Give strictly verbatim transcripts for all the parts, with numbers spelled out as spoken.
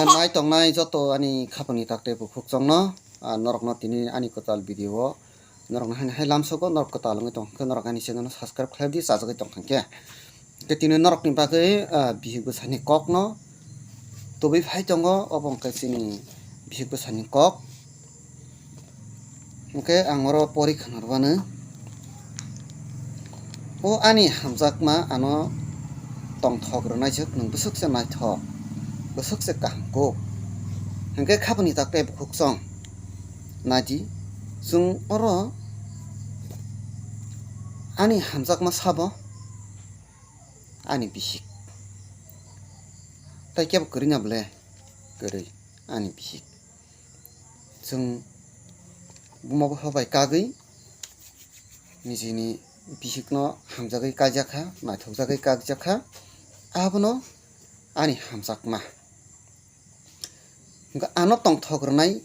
Nai tongnai joto ani khapangni takte bukhuk chongno, ah, norokno tini ani kwtal video o norokno haino hai lamsogo, norok kwtal wngwi tong khe norok ani channel no subscribe khlai di, chajagwi tong kha khe. Khe tini norokni bagwi, ah, bihik bwsani kokno tubui phai tongo, obo wngkha chini bihik bwsani kok. Hwnkhe ang oro pori khwnarwano. O ani hamjakma ano tongthok rwnaijak, nwng bwswk se naithok, bwswk se kaham kuk. Hwnkhe khapangni takte bukhuk chong. Naidi, chwng oro ani hamjakma sabo ani bihik. Tai kebo kwrwi na bwle? Kwrwi, ani bihik. Chwng buma bupha bai kagwi nijini bihikno hamjagwi kaijak kha, naithokjagwi kaijak kha, abono ani hamjakma. Hwnkhe ano tongthok rwnai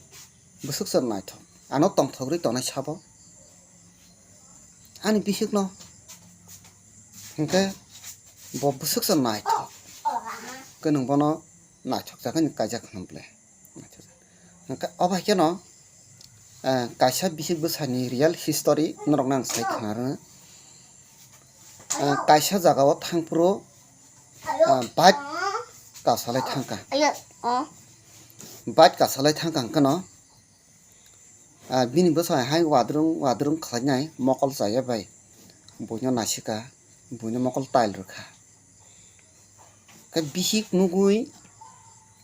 bwswk se naithok, ano tongthok rwi tongnai sabo ani bihikno, hwnkhe bo bwswk se naithok, khe nwng bono naithokjagwi kaijak hwnwi bwle. Hwnkhe obo hai kheno, eh, kaisa bihik bwsani real history norokno ang sai khna rwno. Eh, kaisa jagao thangphuru, eh, bike kasalai thangkha. Bike kasalai thangkha hwnkhe no, ah, bini bwsai hai wadrung wadrung khlainai mokol chaya bai buino naisika, buino mokol tail rwkha. Khe bihik nugwi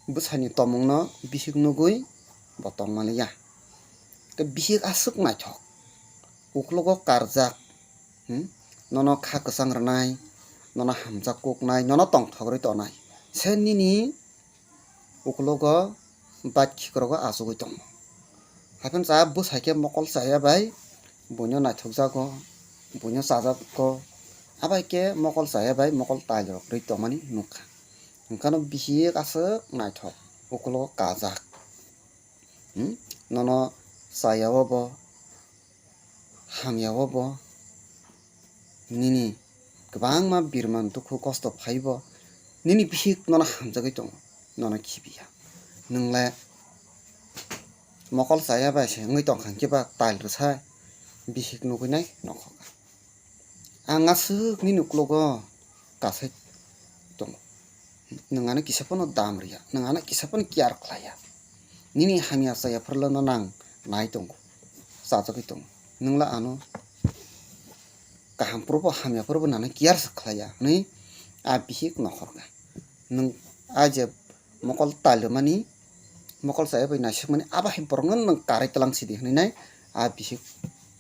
bwsani tomungno bihik nugwi bo tongmaliya. Khe bihik aswk naithok, uklogo karjak, hmm? Nono kha kwchang rwnai, nono hamjak kuknai, nono tongthok rwi tonai. Se nini uklogo bike khikrogo achugwi tongo. Haikhe cha bwsai khe mokol chaya bai buino naithokjago, buino chajago. Abai khe mokol chaya bai mokol tailrok rwi tongmani nukha. Hwnkhe no bihik aswk naithok, uklogo kajak. Hmm? Nono chaya o bo, hamya o bo, nini kwbangma birman dukhu kosto phai bo, nini bihik nono hamjagwi tongo, nono khibiya. Nwng le mokol chaya bai se wngwi tongkha, hwnkhe ba tail rwsa bihik nugwi nai nokhoka. Ang aswk nini uklogo kasai tongo. Nwng ano kisa phano dam rwya, nwng ano kisa phano care khlaiya. Nini hamya chaya phrulo no nang nai tongo, chajagwi tongo. Nwng le ano kaham phuru bo hamya phuru bo nang care se khlaiya hwnwi a bihik nokhorkha. Nwng a je mokol tailwmani, mokol chaya bai naisikmani, abo hai borokno nwng karwi twlang sidi hwnwi nai a bihik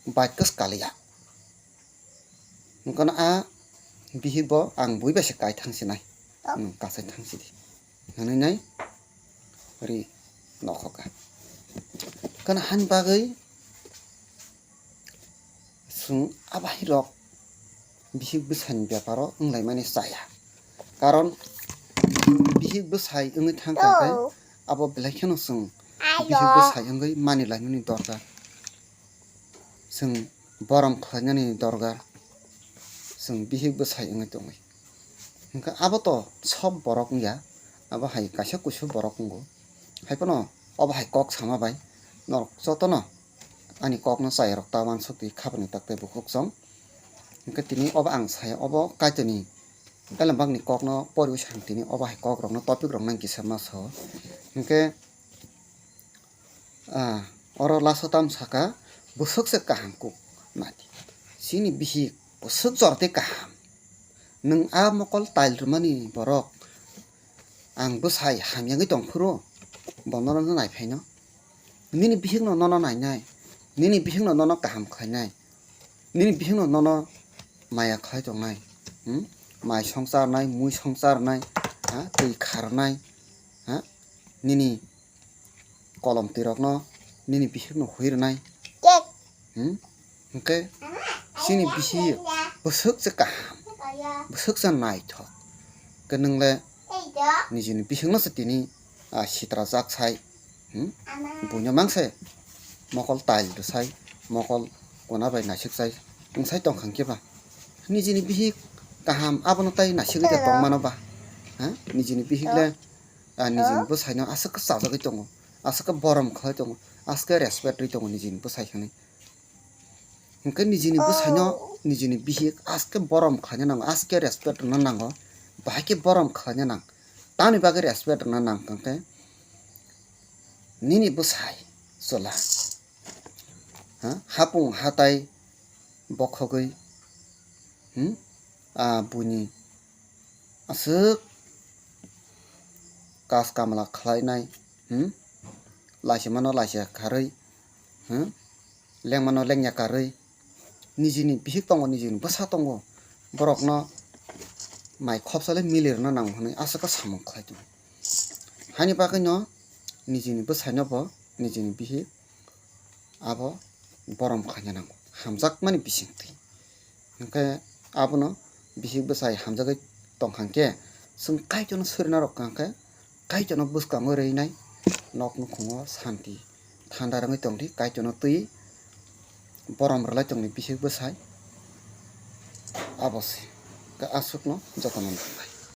bai kwswk kaliya. Hwnkhe no a bihik bo ang bui bai se kai thang sinai, hmm, kasai thang sidi hwnwi nai ri nokhoka. Hwnkhe no hani bagwi chwng abahi rok bihik bwsani beparo wnglaimani chaya. Karon bihik bwsai wngwi thangkha khe abo belai kheno chwng bihik bwsai wngwi manilainani dorkar. Chwng borom khlainani dorkar. Chwng bihik bwsai wngwi tongwi. Hwnkhe abo to sob borok wngya, abo hai kaisa kusu borok wngo. Haiphano obo hai kok sama bai norok jotono ani kokno chayarok ta uansuk twi khapani tak tei bukhuk chong. Hwnkhe tini obo ang saya, obo Kaitorni belembakni kokno poriwi sang tini obo hai kokrokno, topikrokno ang kisa ma sao. Hwnkhe, ah, oro laso tamo saka, bwswk se kaham kuk nadi. Chini bihik bwswk jora tei kaham. Nwng a mokol tail rwmani borok, ang bwsai hamya wngwi tongphuru bo nono nai phaino. Nini bihikno nono nainai, nini bihikno nono kaham khlainai, nini bihikno nono maya khlai tongnai, hmm? Mai songcharnai, mui songcharnai, ha? Twi kharnai, ha? Nini kolom twirokno nini bihikno hui rwnai. Hmm? Hwnkhe chini bihik bwswk se kaham, bwswk se naithok. Khe nwng le nijini bihikno se tini, ah, sitra jak sai. Hmm? Buino mang se mokol tail rwsai, mokol kona bai naisik sai, wngsai tongkha hwnkhe ba. Nijini bihik kaham abono tai naisigwi da tongmano ba? Ha? Nijini bihik le Ah, nijini bwsaino aswk khe chajagwi tongo, aswk khe borom khlai tongo, aswk khe respect rwi tongo nijini bwsai hinwi. Hwnkhe nijini bwsaino nijini bihik aswk khe borom khlaina nango, aswk khe respect rwna nango, bahai khe borom khlaina nang. Tamni bagwi respect rwna nang hwnkhe nini bwsai chwla, ha, hapung hatai bokhogwi, hmm, ah, buini aswk kas kamla khlainai, hmm, laisima no laisa karwi, hmm, lengma no lengya karwi, nijini bihik tongo, nijini bwsa tongo, borokno mai khopsa le mili rwna nango hwnwi aswk khe samung khlai tongo. Haini bagwino nijini bwsaino bo nijini bihik abo borom khlaina nango, hamjakmani bisingtwi. Hwnkhe abono bihik bwsai hamjagwi tongkha hwnkhe, chwng Kaitorno suri narwkha hwnkhe, Kaitorno bwskango rwinai nok nukhungo santi thanda rwngwi tongdi, Kaitorno twi borom rwlai tongdi bihik bwsai. Abo se, hwnkhe aswkno jotono nangnai.